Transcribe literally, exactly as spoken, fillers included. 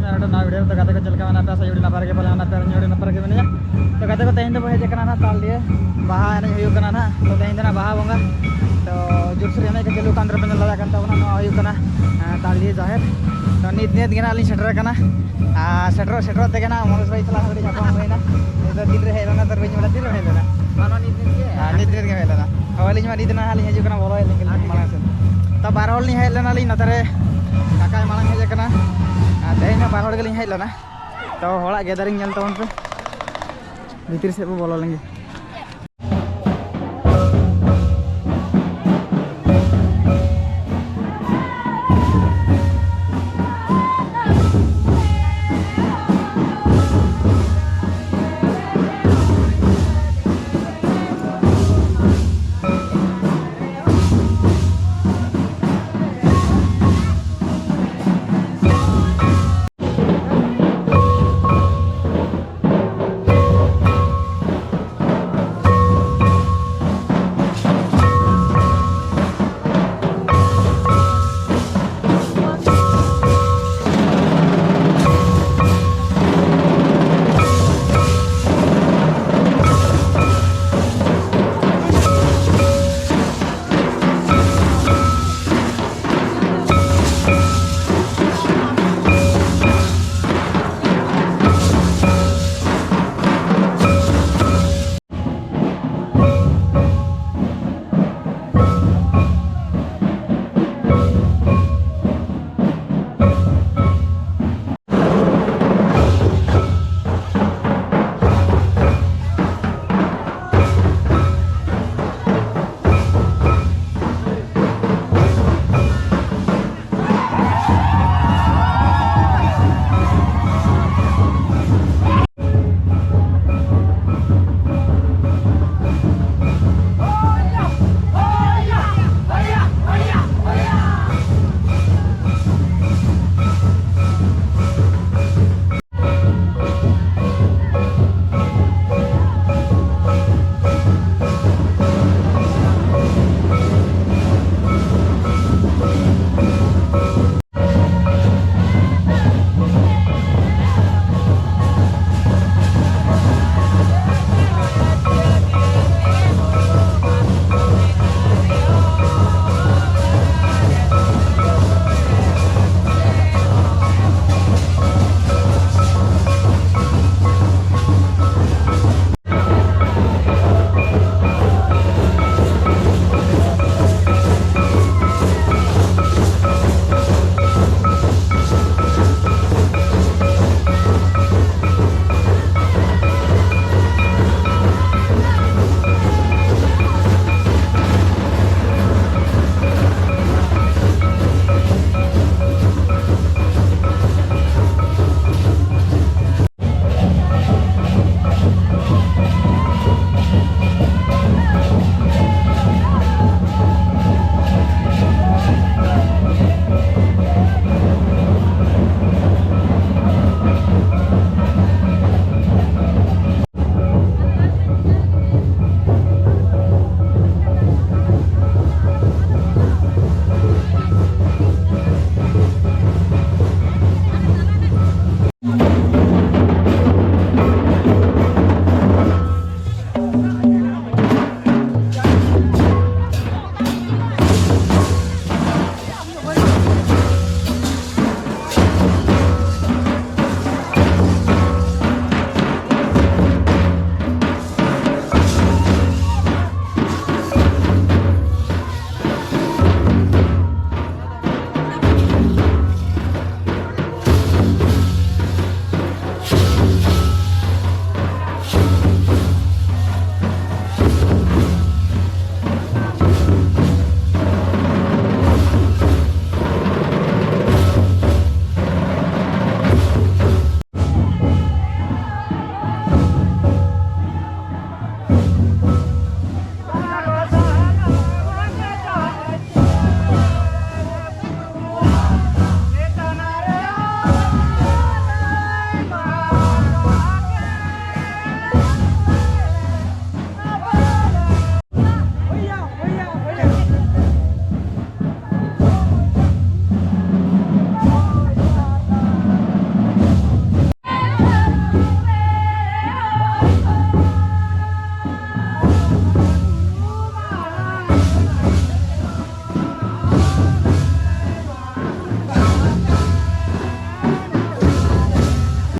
ᱟᱨ ᱱᱚᱣᱟ ᱵᱷᱤᱰᱤᱭᱳ ᱨᱮᱫᱚ ᱜᱟᱛᱮ ᱠᱚ ᱪᱮᱫ ᱞᱮᱠᱟ ᱢᱮᱱᱟᱜ ᱯᱮᱭᱟ? ᱥᱮ ᱟᱹᱰᱤ ᱱᱟᱯᱟᱭ ᱨᱮᱜᱮ ᱯᱟᱞᱮ ᱢᱮᱱᱟᱜ ᱯᱮᱭᱟ? ᱤᱧ ᱦᱚᱸ ᱟᱹᱰᱤ ᱱᱟᱯᱟᱭ ᱨᱮᱜᱮ ᱢᱤᱱᱟᱹᱧᱟ᱾ ᱛᱚ ᱜᱟᱛᱮ ᱠᱚ, ᱛᱮᱦᱮᱧ ᱫᱚᱵᱚ ᱦᱮᱡ ᱟᱠᱟᱱᱟ ᱱᱟᱦᱟᱜ ᱛᱟᱞᱰᱤᱦᱟᱹ ᱵᱟᱦᱟ ᱮᱱᱮᱡ ᱦᱩᱭᱩᱜ ᱠᱟᱱᱟ ᱱᱟᱦᱟᱜ᱾ ᱛᱚ ᱛᱮᱦᱮᱧ ᱫᱚ ᱱᱟᱦᱟᱜ ᱵᱟᱦᱟ ᱵᱚᱸᱜᱟ᱾ ᱛᱚ ᱡᱳᱨᱥᱳᱨ ᱮᱱᱮᱡ ᱠᱚ ᱪᱟᱹᱞᱩ ᱠᱟᱱ ᱛᱟᱵᱚᱱᱟ, ᱧᱮᱞ ᱫᱟᱲᱮᱭᱟᱜ ᱠᱟᱱ ᱛᱟᱵᱚᱱᱟ᱾ ᱱᱚᱣᱟ ᱦᱩᱭᱩᱜ ᱠᱟᱱᱟ, ᱮᱸ, ᱛᱟᱞᱰᱤᱦᱟᱹ ᱡᱟᱦᱮᱨ᱾ ᱛᱚ ᱱᱤᱛ ᱱᱤᱛ ᱜᱮ ᱱᱟᱦᱟᱜ ᱞᱤᱧ ᱥᱮᱴᱮᱨ ᱟᱠᱟᱱᱟ᱾ ᱟᱨ ᱥᱮᱴᱮᱨᱚᱜ ᱥᱮᱴᱮᱨᱚᱜ ᱛᱮᱜᱮ ᱱᱟᱦᱟᱜ ᱢᱚᱱᱳᱡᱽ ᱵᱷᱟᱭ ᱥᱟᱞᱟᱜ ᱦᱚᱸ ᱠᱟᱹᱴᱤᱡ ᱧᱟᱯᱟᱢ ᱦᱩᱭᱱᱟ᱾ ᱱᱤᱛ ᱫᱚ ᱛᱤᱱ ᱨᱮ ᱦᱮᱡ ᱞᱮᱱᱟ ᱛᱚ ᱵᱟᱹᱧ ᱵᱟᱲᱟᱭᱟ᱾ ᱛᱤᱱ ᱨᱮ ᱦᱮᱡ ᱞᱮᱱᱟ? ᱟᱨ ᱱᱤᱛ ᱱᱤᱛ ᱜᱮ ᱦᱮᱡ ᱞᱮᱱᱟ᱾ ᱦᱳᱭ, ᱟᱹᱞᱤᱧ ᱢᱟ ᱱᱤᱛ ᱱᱟᱦᱟᱜ ᱞᱤᱧ ᱦᱤᱡᱩᱜ ᱠᱟᱱᱟ, ᱵᱚᱞᱚ ᱦᱮᱡ ᱞᱮᱱ ᱜᱮᱞᱤᱧ ᱢᱟᱲᱟᱝ ᱥᱮᱫ᱾ ᱛᱚ ᱵᱟᱨ ᱦᱚᱲ ᱞᱤᱧ ᱦᱮᱡ ᱞᱮᱱᱟ ᱞᱤᱧ ᱱᱚᱛᱮ ᱨᱮ, ᱠᱟᱠᱟᱭ ᱢᱟᱲᱟᱝ ᱦᱮᱡ ᱟᱠᱟᱱᱟ᱾ ᱟᱨ ᱛᱮᱦᱮᱧ ᱦᱚᱸ ᱵᱟᱨ ᱦᱚᱲ ᱜᱮᱞᱤᱧ ᱦᱮᱡ ᱞᱮᱱᱟ᱾ ᱛᱚ ᱦᱚᱲᱟᱜ ᱜᱮᱫᱟᱨᱤᱝ ᱧᱮᱞ ᱛᱟᱵᱚᱱ ᱯᱮ᱾ ᱵᱷᱤᱛᱤᱨ ᱥᱮᱫ ᱵᱚ ᱵᱚᱞᱚ ᱞᱮᱱ ᱜᱮ᱾